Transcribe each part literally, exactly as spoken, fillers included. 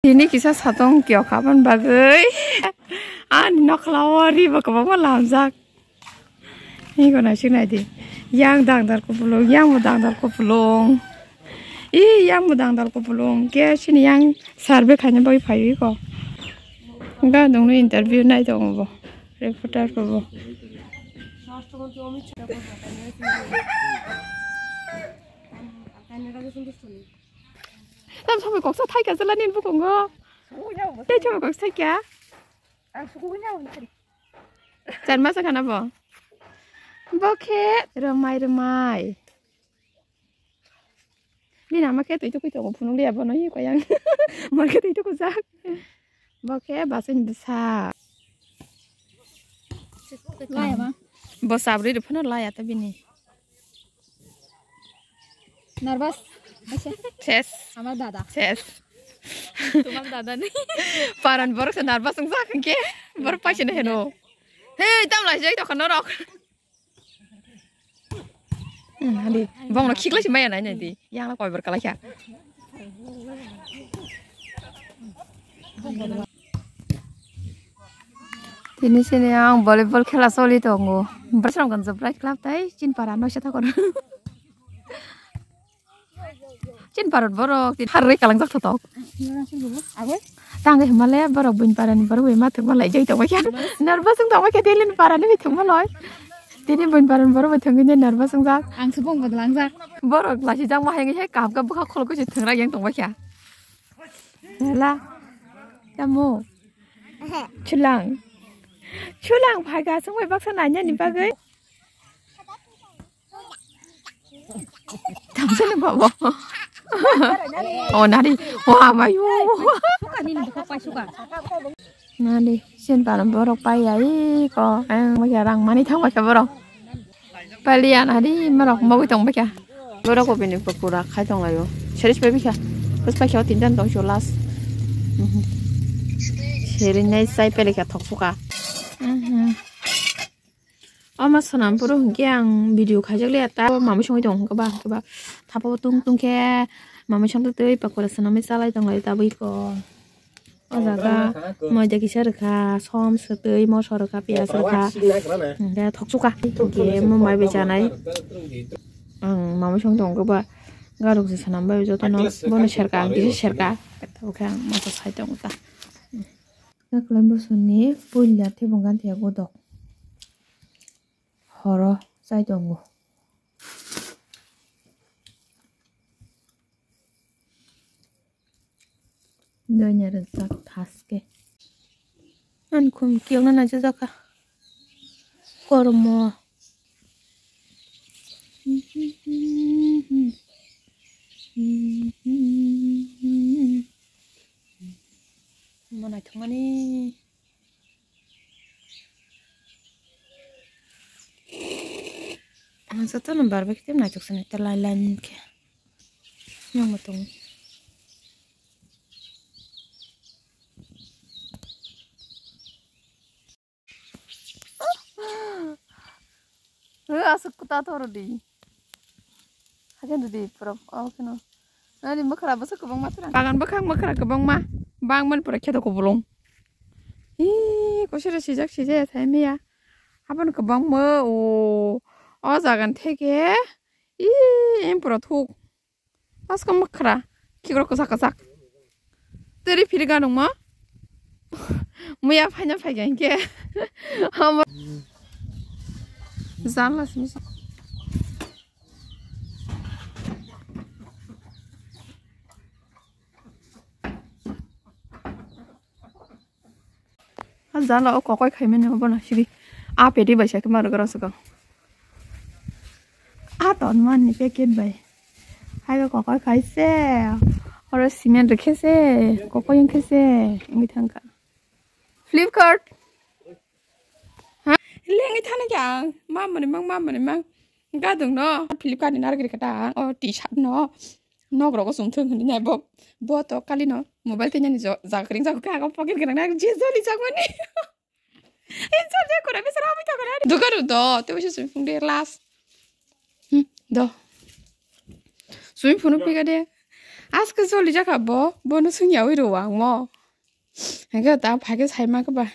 Tini kisa satong kiyok habani bagwi ani nokla o ri bo kwbangma lamjak. Ego naisik naidi. Yang dangdar kupulung, yang bo dangdar kupulung. I yang bo dangdar kupulung. Ke sini yang survey khaina bagwi phaio iko. Ga dongno interview nai tongo bo. Reporter ko bo. Tam sampai koksa thaika jala nin bukungo. Tei sampai koksa thaika. Ang suku nya wani kari. Chan masa kana bo? Bo khe rwmai rwmai. Bini ama khe twi tukui tongo phunuk liya bono hi koyang. Mar khe twi tukujak. Bo khe basing bwsa. Laya ma? Bo sabri rw phano laya ta bini. Nervous. Ses. Ama dada. Ses. Tumar dada ni. Paran borok se nervous wng jak hwnkhe borok paisano heno. Hey, tam lai jai tokha norok. Hmm, hadi. Bongno khiklai si maya nai nai di. Yang la koi bor kalai kha. Tini sini ang volleyball khela soli tongo. Bwsrang gonjo bwlai club tai chin para noisa thakor. Chin parot borok tin harwi kalangjak thotok. Tang himale borok buin parani borok bai ma thwkma lai jai tongma khe. Nervous wng tongma khe tini parani bai thwkma loi. Tini buin parani borok bai thwngwi nervous wngjak. Ang se bong bwdwlangjak. Borok lachijak ma hai khe kap kap bwkha khuluk khe thwngra yang tongma khe. Hela. Tamo. Chulang. Chulang phaga songbai baksa nanya ni bagwi. Tamsani babo. Oh, nari. Wah, mayu. Nari, sen param borok pai ya, ih, ko. Ang bakya rang mani thang bakya borok. Palian hari marok mogwi tong bakya. Borok ko bini pakura khai tong layo. Seris pai bikha. Bus pai kha tinta tong so last. Mhm. Seri nai sai pele kha thok suka. Mhm. Omo swnam phuru hinkhe ang video khaijak liya ta mami songwi tong hinkhe ba hinkhe ba thapa tung tung khe mami songtwi twi pakura swnamwi chalai tong lai tabwi ko. O jaga moida kisa rwkha, som swtwi, moso rwkha, piyaj rwkha. Hinkhe thoksuka. Hinkhe omo mai bai chanai. Ang mami song tongo ba garuk se swnam bai jotono bono serka, ang kisa serka. Tabukhe ang moso sai tongo ta. Taklai bosoni puila thebong ganthiya godok. Horo chai tongo. Doina rijak thaske. Ani khum kiyokna naijajak kha. Kormo. Mo naithokmani. Ang jotono barbai khe naithok se naithok lai lai khe. Yang bo tongo. Aswk kwtal toro di. Hajan di pura o kheno. Nani mwkhra bwswk kwbangma tora. Bagan bwkhak mwkhra kwbangma. Bangmani pura kheto kubulung. Hi, kusura sijak sijaya thai miya. Aboni kwbangma o, o jagan theke. Ih, em pura thuk. Asko mwkhra. Khikrok kwchak kwchak. Teri phiri ganungma. Muya phaina phaiga hinkhe. Janla simi. A jala o kokoi khaimani obo na sidi. A pedi bai sakhe ma rwgra swkang. A ton man ni packet bai. Hai kokoi khaise. Oro cement rwkhe se. Kokoi wngkhe se. Wngwi thangkha. Flipkart. Ha? Lengwi thani khe ang. Mamani mang, mamani mang. Gadung no. Flipkart ni narwgri kata ang. O T-shirt no. Nok rogo sumthung hwnwi nai bo, bo to kali no mobile twi nani jo-, jaga kwrwng jago khe, abo pocket gwnang nai je joli jakmani. Insult je kwrwi bwswk hamwi thangkha nai. Duka ru do, tei waisa swimming pool de last. Hmm, do. Swimming pool no phika de. Aske joli jakha bo, bono swngyawi rw ang mo. Hingke ta phaikhe saima khe ba.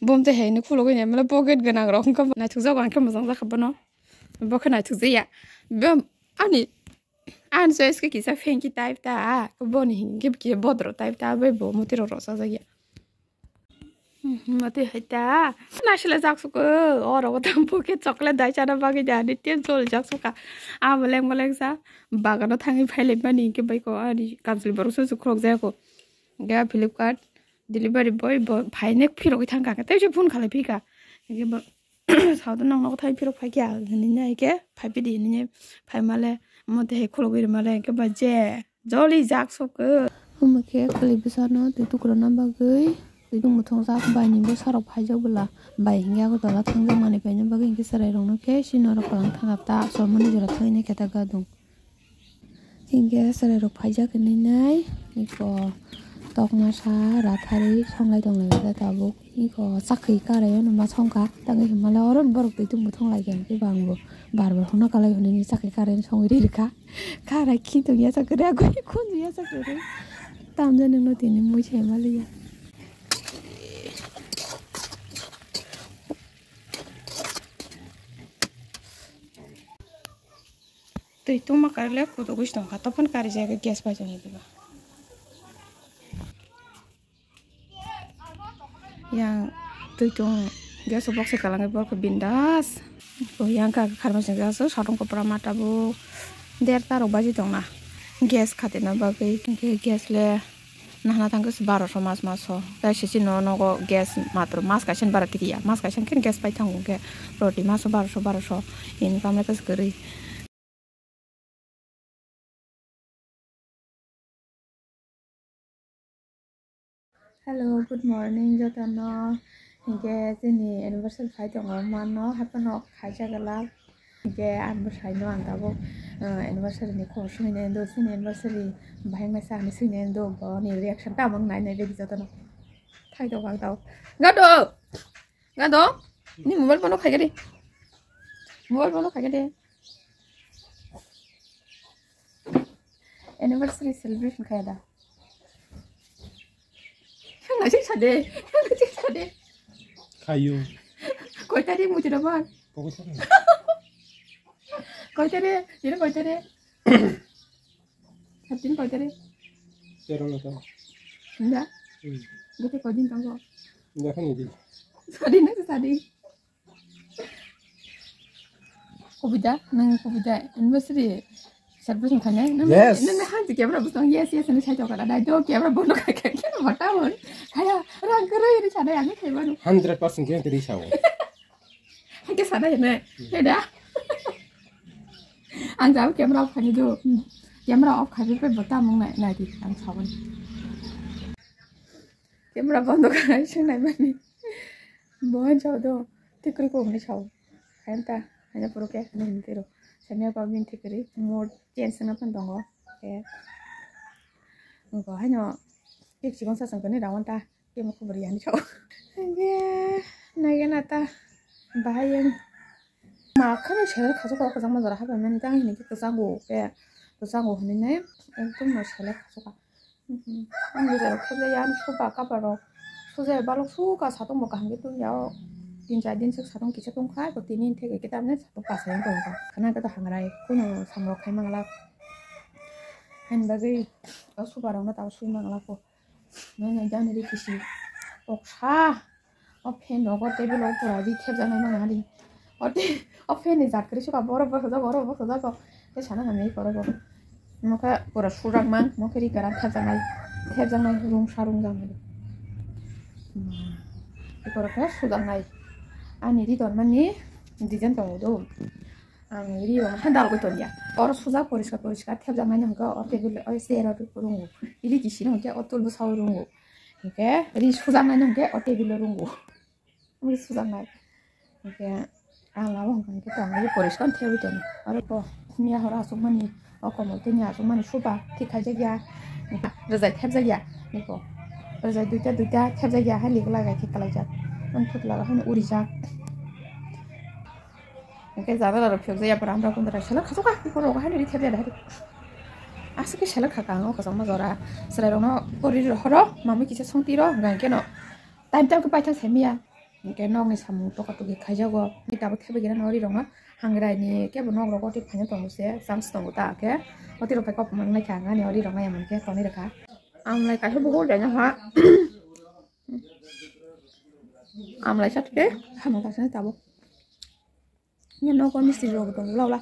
Bom tei haino khulugwi ne male pocket gwnang rok hingke naithok jago ang khe mojang jakha bono. Bo khe naithok jaya. Bo ani, ani choice khe kisa phenki type ta. Boni hingke kisa bodro type ta. Bai bo moti rok rw sajak ya. Hmm, mati hai ta. Nasile jak suko, oro o tampo ke chocolate dai chana bagwi da, ani ten chol jak suka. Abo leng bo leng sa, bagano thangwi phai lai mani hingke bai ko ani kanchwlwi borok se sukrok jaya ko. Hingke Flipkart delivery boy bo phai nek phirogwi thang kha, tei se phone khalai phi kha. Hingke bo, "Sao to nang nogo thai phirok phai kha," hinui nai khe phai phi di hinui phai male, mo tei hai khulugwi rw male, hingke ba je. Joli jak sok. Omo khe khwlwi bwsano twi tukruna bagwi twi muthungjak bai ni bwsarok phaijak bwla bai hinkhe Agartala thangjak manwi paina bagwi hinkhe chwrairokno khe sini norok kwlwng thangkha ta aswk mani jora thangwi naikhe ta gadung. Hinkhe chwrairok phaijak hinwi nai eko tokmasa rathari songlai tonglai ta tabuk. Eko chakri karai o numa songkha tangwi hinmale oro borok twi tung muthung lai khe bangbo bar bar hono kalai hinwi chakri karai songwi ri rwkha. Kara khitung ya sakre, agoi khunju ya sakre. Tamja nangno tini mui sai maliya. Twi tungma karle kudu gusi tongkha, tophan kari jagwi gas bai jani diba. Yang twi tung gas box se kalangwi borok bindas. Yang ka kharmai sing gas satong kopra mata bo der ta rok baji tongna. Gas khatina bagwi hingke gas le nahana thangkhe se baroso mas maso. Tai sisi no nogo gas matro mas kaisa ni bara kiriya. Mas kaisa khe gas pai thango hingke roti maso baroso baroso. Income le kwrwi. Hello, good morning jotono. Hingke chini anniversary phai tongo mano, haphano khaisa gala. Hingke ang bwsai no ang tabuk, uh, anniversary ni khobor swnwi nai do, chini anniversary bahai masa hinwi swnwi nai do, boni reaction tamo wng nai nai bini jotono. Thai tongo ang tabuk. Gado! Gado! Ni mobile bono khai gadi. Mobile bono khai gadi. Anniversary celebration khaya da? Hwnwi sade, hwnwi sade. Khayo. Koi tarik muchira man? Koi tarik? Koi tarik? Tini koi tarik? Sabtin koi tarik? Tero na to. Nda? Hmm. Gete koi din tongo? Nda khani di. Sadi na sadi. Kubida, nang kubida anniversary celebration khainai? Nang, yes. Nang hanti camera bwsang yes, yes, nang sai tokara dai do camera bono khai khai khe mata mon. Haya, rang kwrwi ri sadai ani khai manu. Hundred percent guarantee ri sao. Hai khe sadai ne, hmm. He da. Ang jabo camera off khaini do. Hmm. Camera off khai pe bota mung nai, nai di, ang sawan. Camera bondo khai sing nai mani. Bo han sao do, tikri ko hwnwi sao. Hayan ta, hayan puro ke, hayan hini tiro. Samya pa bin tikri, mod change na pan tongo. Ke. Ngo hano, kik chikon sa sangkani rawan ta, ke mo kubri yani sao. Ge, nai ge na ta, bahai yang. Ma khano selek khasu ka, kwchangma jora habai mani ta, hini ke kwchango, ke. Kwchango hwnwi nai, ekdom no selek khasu ka. Mhm. Ang bwsarok khebjaya, ani soba kaparok sujaya balok suka satung bo kaham khe tungya o. Tin char din swk satung kisa tungkha, eko tini theke khe tamni satung kasai wng tongkha. Khana khe to hangrai, kuno samrok khai manglak. Haini bagwi o soba rokno tabuk sui manglak o. Nai nai jani ri kisi. Oksa. O fan rogo table o pura ri thepjaknai mano hari. O te-, o fan ni jat kwrwi suka, borok bwsajak, borok bwsajak o. Tei sana hamya ri borok bo. Mokhe pura sujakmang, mokhe ri kwran thepjaknai, thepjaknai rungsa rungjaknai. Borok khe sujaknai. Ani ri tonmani design tongo do. Ang ri rok handal gwi tongya. Oro sujak poriskar poriskar thepjaknai hwnkhe o table o chair o rungo. Ri kisino hwnkhe o table bwsao rungo. Hwnkhe ri sujaknai hwnkhe o table o rungo. Ri sujaknai. Hwnkhe ang labo hwnkhe tongwi poriskar thepwi tongo. Oro bo miya horo achukmani o komol tini achukmani soba thik khaijakya. Rwjai thepjakya niko. Rwjai duita duita thepjakya hai lik lagai thik kalaijak. Ang thik laga hano urijak. Hwnkhe jara jara phiyok jaya pura amra kundra sala khasu kha, iko rogo haino ri thep jada hari. Aswk khe selek kha ang o kwchangma jora. Chwrairokno kwrwi rohoro, mamwi kisa songtwi ro, hwnkhe no time time khe paithak sai manya. Hwnkhe nokni samung toka toki khaijago. Ni tabuk thebwi gana no ri rokno hangrai ni kebo nok rogo tei phaina tongo se, chance tongo ta khe. O twi rok bai kok mang nai kha, ani o ri rok nai mani khe tonwi rwkha. Ang lai kaisa bukur jaina ha. Amlai chat khe hamya kaisa tabuk. Ni nogo misti rok tongo la la.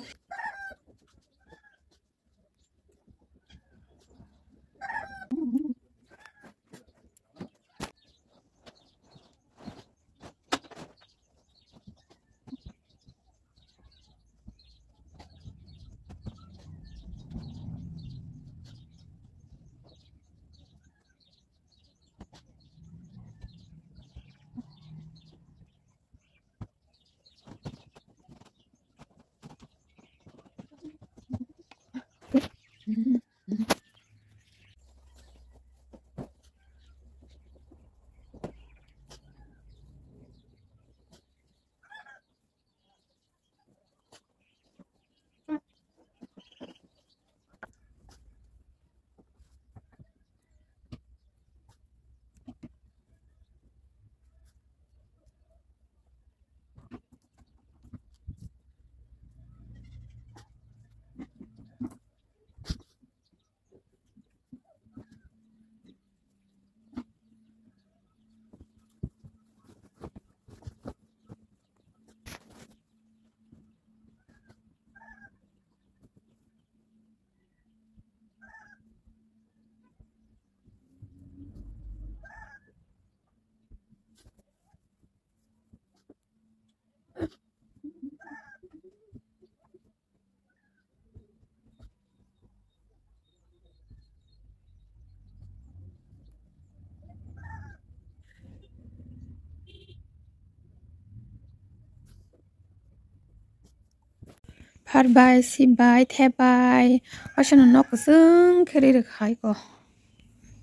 Phar bai, sip bai, thep bai, aswkno nok kwchwng khe ri rwkha hai ko,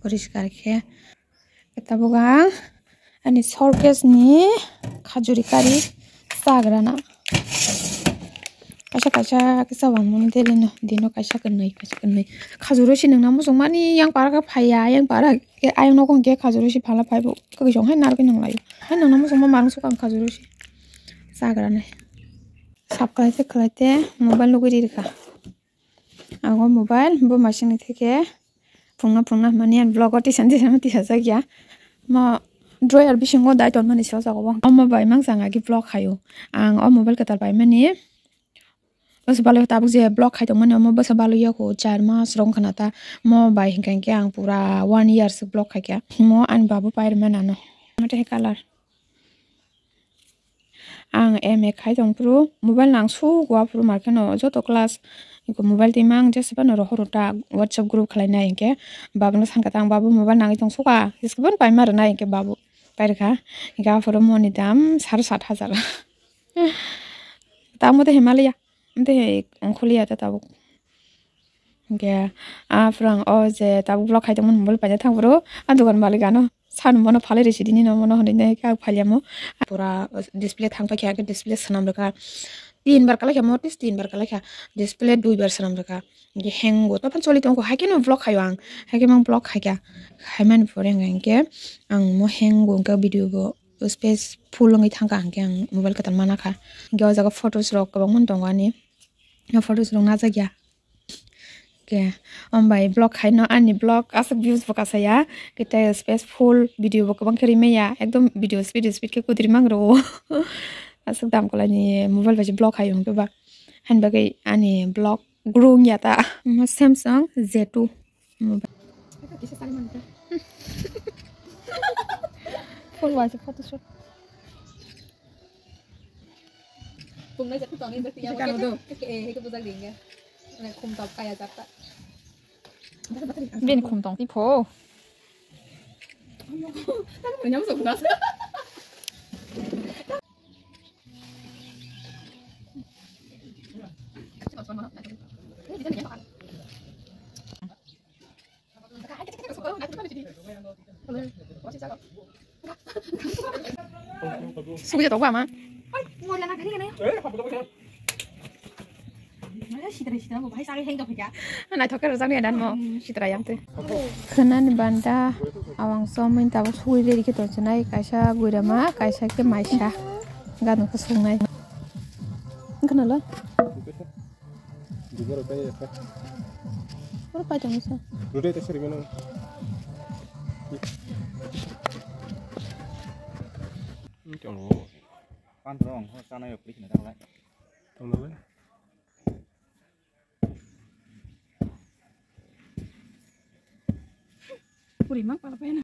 poriskar khe. Tabuk ang ani showcase ni khajuri kari chagrana. Kaisa kaisa khe chabangmani daily no, dino kaisa kwnwi, kaisa kwnwi. Khajuro si nungna muchungmani yang para khe phaiya, yang para khe ayang nogo hwnkhe khajuro si phala phaibo. Kwkwi song hai narwgwi nunglaio. Hai nungna muchungma marung sukha ang khajuro si chagrana. Sap khlaite khlaite mobile nugwi ri rwkha. Ang o mobile bo masingni theke phungna phungna hwnmani ang vlog o tisa tisa tisa jak ya. Mo drawer bisingo dai tonmani se o jaga o. Omo bai mangsa ang agi vlog khaio. Ang o mobile kwtal paimani. Bwsa balai tabuk je vlog khai tongmani omo bwsa balai ya kho char mas rok khna ta. Mo bai hinkha hinkhe ang pura one year se vlog khaikha. Mo ani babu pai rwmani ano. Mate he color. Ang M A khai tong phuru mobile nang suk wa phuru market no joto class iko mobile twi mang jesa phano rohoro ta WhatsApp group khlai nai hinkhe babu no sankha ta ang babu mobile nangwi tong suka jesa phano paima rwnai hinkhe babu pai rwkha hinkhe aphuru moni dam sare sat hajar tamo tei Himalaya tei ongkhuliya ta tabuk. Hingke, ah, phrang o je tabuk vlog khai tongmani mobile paina thang phuru, ah, dogan malik ano sano mono phalai rw sidi nini mono hinwi nai khe ang phaliya mo. Pura display thang paikha, hingke display swnam rwkha, tin bar kalaikha mo, tis tin bar kalaikha, display dui bar swnam rwkha. Hingke hang o, tophan choli tongo, haikhe no vlog khaio ang, haikhe mang vlog khaikha, khaimani pore hingke ang mo hang o hingke video bo space full wngwi thangkha, hingke ang mobile kwtal mana kha. Hingke o jaga photos rok kwbangma tongo ani, o photos rok najak ya. Ke, om bai vlog khai no ani vlog aswk views bo kasaya, kete space full video bo kwbang khe rimaya, ekdom video speed speed khe kudri mang rwo. Aswk dam kwlai ni mobile bai se vlog khai wng ba. Hani bagwi ani vlog grung ya ta. Samsung Z two mobile. Full bai se photo shoot. Pumnai jat tong ni berti ya. Kano do? Ke, eh, ke bujak ding ya. Khum top kaya jat ta. Bin khum tong ti pho. Nyam sok nas. Sugi jatokba ama. Naithok khe rwjaknai dan mo sitra yang twi. Khwnani banda awang somoi tabuk sugwi ready khe tongsinai, kaisa buirama, kaisa khe maisa. Gano khe songnai. Khwnalo. Oro pai tongsa. Pantrong, sana yok, please, na, Puri mang pala pena.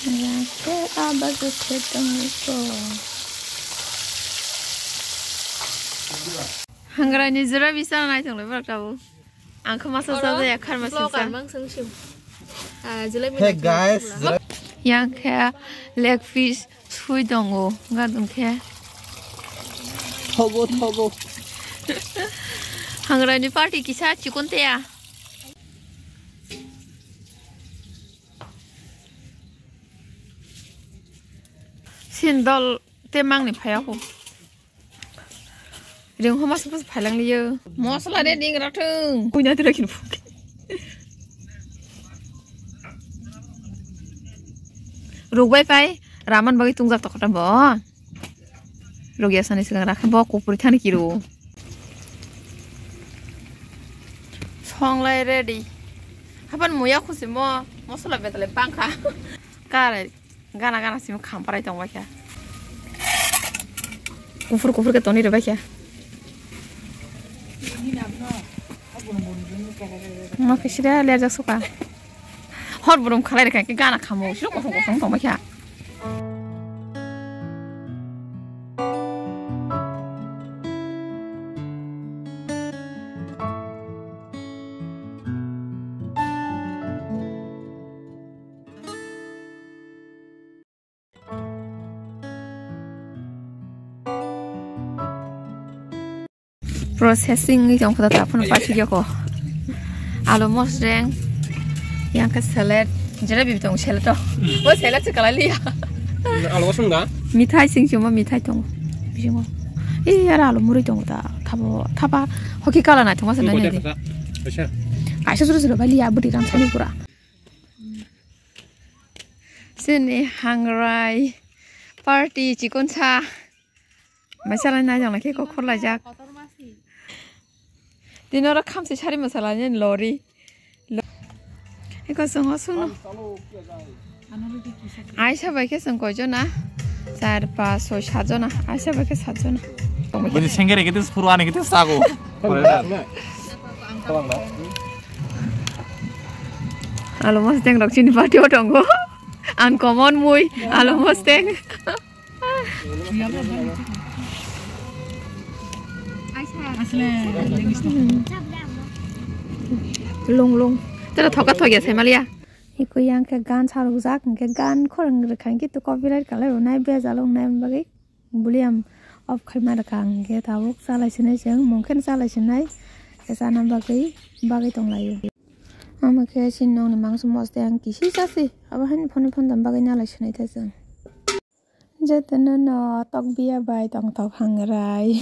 Yake aba je khe tongwi ko. Hangrani jora bisa nai tonglai borok tabuk. Ang khe masa sa ya khar masa sa. Mang sung sung. Ah, jilai. Hey guys, jilai. Yang khe leg piece sui tongo, gadung khe. Thogo, thogo. Hangrani party kisa chikon teya. Sin dol te mangni phaya ko. Ring homa supu phailang liyo. Mosla de ding rathung. Kuina tira kin phuk. Rukbai pai, raman bagwi tungjak tokota bo. Rukya sani swkang rakha bo kupuri thani kiro. Songlai ready. Hapan muya khusi mo, mosla betale bangkha. Kare. Gana gana simi khamparai tong baikha. Kuphur kuphur khe toni rw baikha. Ma khe sida lerjak suka. Hor burum khalai rwkha khe gana khamo siro kosong kosong tong baikha. Processing ni tong kho ta phano pathi yo ko. Alu mosreng, yang khe salad, jera bibi tong salad to. Bo salad se kalai liya. Alu wasung da? Mithai sing chuma mithai tong. Bisingo. Eh, yara alu muri tong ta. Thabo, thaba, hoki kala na tong masa nani. Kaisa suru suru bali ya budi ram sani pura. Sini hangrai party chikon sa. Maisa lai nai jang lai khe kok khor laijak. Tini oro khamsi sari masa lai ni lori. Lo-, eko songo sungno. Aisa bai khe song koi jona? Char, pas, soi, sat jona. Aisa bai khe sat jona. Bini sengkere kete suru ani kete sago. Alu mosteng rok chini party o tongo. Uncommon mui, alu mosteng. Lung lung. Tara thoka thokya sai maliya. Iko yang khe gan sarukjak, hingkhe gan khorang rwkha, hingkhe to copyright kalai rwnai, bejal wngnai bagwi. Volume off khaima rwkha ang, hingkhe tabuk chalai sinai chwng, mungkheno chalai sinai, khe chana bagwi bagwi tonglaio. Omo khe chini nokni mangso mosteng ang kisi chasi, abo haino phone phone tong bagwi nalai sinai ta chwng. Jotono no tok biya bai tongthok hangrai.